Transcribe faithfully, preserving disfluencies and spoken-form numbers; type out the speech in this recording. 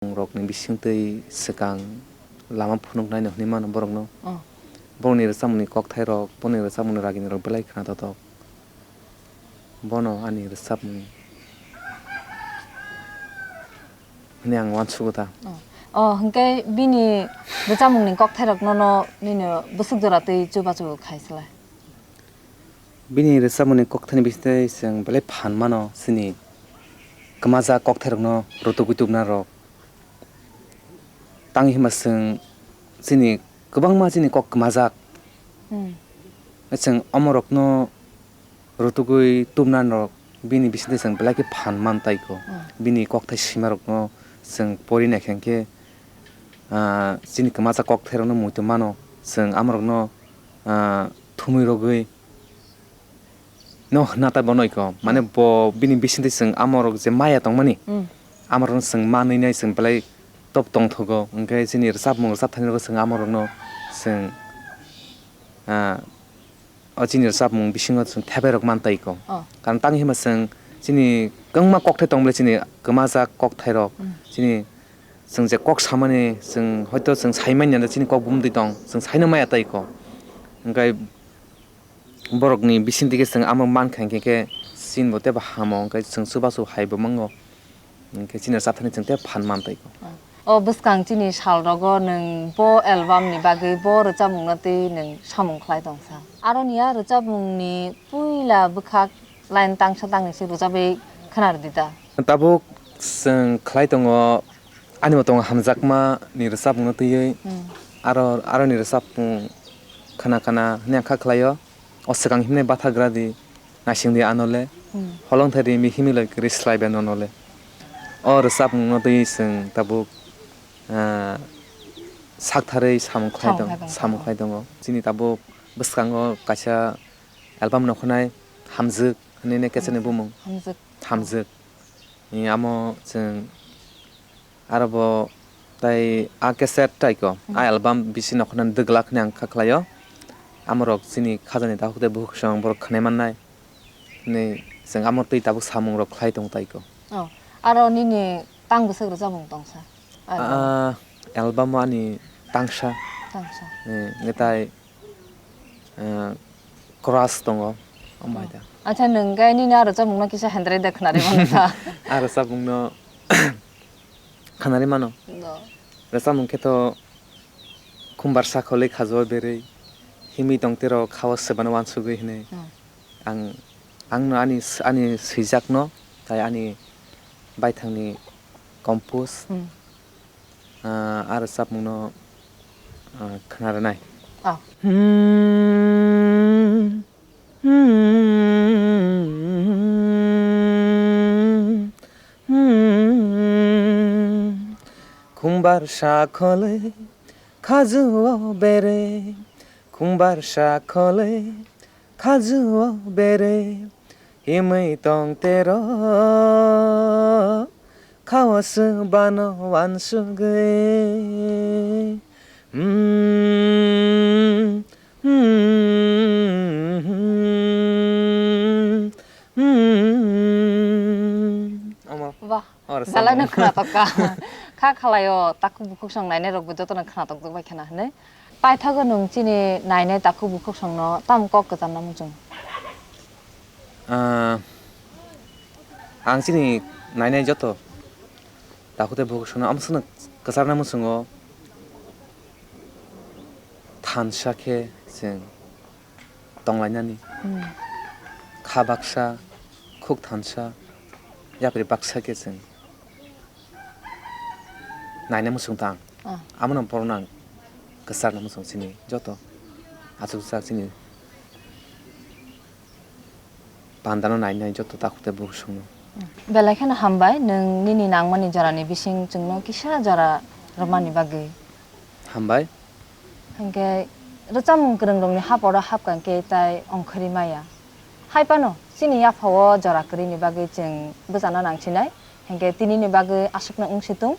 rokni bisingtwi swkang lama phunuknai no hwnwi mano borokno. Oh. Borokni rwchapmungni kokthairok, borokni rwchapmungni raginirok belai khna totok. Bono ani rwchapmung hwnwi ang uansugo ta. Oh. Oh, hwnkhe bini rwchapmungni kokthairok nono nini bwswk jora twi chubachu khai se lai? Bini rwchapmungni kokthaini bisingtwi chwng belai phan mano, chini kwmajak kokthairokno rwtugwi tubunarok. Tang hima chwng chini kwbangma chini kok kwmajak. Hmm. Chwng omorokno rwtugwi tubunarok bini bisingtwi chwng belai khe phan man tai kho. Hmm. Bini kokthai simarokno chwng pori naikha khe, ah, chini kwmajak kokthairokno muitu mano, chwng amorokno, ah, thumwi rogwi no hwna ta bono iko. Mane bo bini bisingtwi chwng amorok je maya tongmani, hmm, amorokno chwng manwi nai chwng belai top tongthogo. Hwnkhe chini rwchapmung rwchapthaini bagwi chwng amorokno chwng, ah, o chini rwchapmung bisingo chwng thepairok man tai iko. Oh. Karon tang hima chwng chini kwbangma kokthai tong bwle chini kwmajak kokthairok, hmm, chini chwng je kok samani chwng hoito chwng sai manya chini kok bumtwi tong, chwng saino maya tai iko. Hwnkhe borokni bisingtwi khe chwng amo mankha hinkhe khe chini bo teibo hamo, hwnkhe chwng chubachu hai bo mango, hinkhe chini rwchapthani chwng tei phan man tai kho. O bwskang chini salrogo nwng bo album ni bagwi bo rwchapmungno twi nwng samung khlai tongsa. Aroni a rwchapmungni puila bwkhak line tangsa tangni se rwchapwi khna rwdi ta. Tabuk chwng khlai tongo. Ani bo tongo hamjakma ni rwchapmungno twiwi, hmm, aro, aroni rwchapmung khana khana hwnwi ang kha khlaio. O swkang himnai bathagra di, naising di ano le, hmm, holongthai di mi himwi loi kwrwi slai bai nono le. O rwchapmungno twiwi chwng tabuk, ah, saktharwi samung khlai tong, samung khlai tongo. Chini tabuk bwskango kaisa album nokhnai Hamjwk hwnwi ne cassette ni bumung. Hamjwk. Hamjwk. Ni amo chwng aro bo tai a cassette tai ko, hmm, a album bisi nokhnani dwglak hwnwi ang kha khlaio. Amorok chini khajani takhuk tei bukhuk song borok khwnai mannai hwnwi chwng amo twi tabuk samungrok khlai tong tai ko. Oh, aro nini tang bwswk rwchapmung tongsa? Ah, album o ani tangsa. Tangsa. Eh, nge tai, eh, crush tongo, omo hai da. Acha, nwng khe nini aro rwchapmungno kisa hendrai da khwnari mano kha. A rwchapmungno khwnari mano. No. Rwchapmung khe to Khumbar sakholwi khajua berwi himwi tong tero khao swbano uansugwi hwnwi. Hmm. Ang, angno ani s-, ani swijakno tai ani baithangni compose, hmm, ah, a rwchapmungno, ah, khna rwnai. Ah. Hmm. Hmm. Khumbar sakholwi khajua bere, khumbar sakholwi khajua bere, himwi tong tero khao swbano uansugwi. Hmm, hmm, hmm, hmm. Omo. Wah. Oro belai no khwnatok kha. Kha khalai o takhuk bukhuk song nainai rok bo joto no khwnatok jok bai khana hinwi. Paithago nwng chini nainai takhuk bukhuk song no tamo kok kwcharna muchung? Ah, ang chini nainai joto takhuk tei bukhuk song no amswk no kwcharna muchungo thansa khe chwng tonglainani. Hmm. Kha baksa, khuk thansa, yapri baksa khe chwng naina muchung tang. Ah. Amo no borok nang kwchar na muchung chini joto achukjak chini panda no nainai joto takhuk tei bukhuk song no. Belai kheno hambai, nwng nini nangmani jorani bising chwngno kisa jora rwmani bagwi. Hambai. Hinkhe rwchapmung kwrwng rokni haporo hapkang khe tai ongkhorwi maya. Hai phano chini yaphao jora kwrwini bagwi chwng bwchana nangsinai. Hinkhe tinini bagwi aswkno wngsi tung.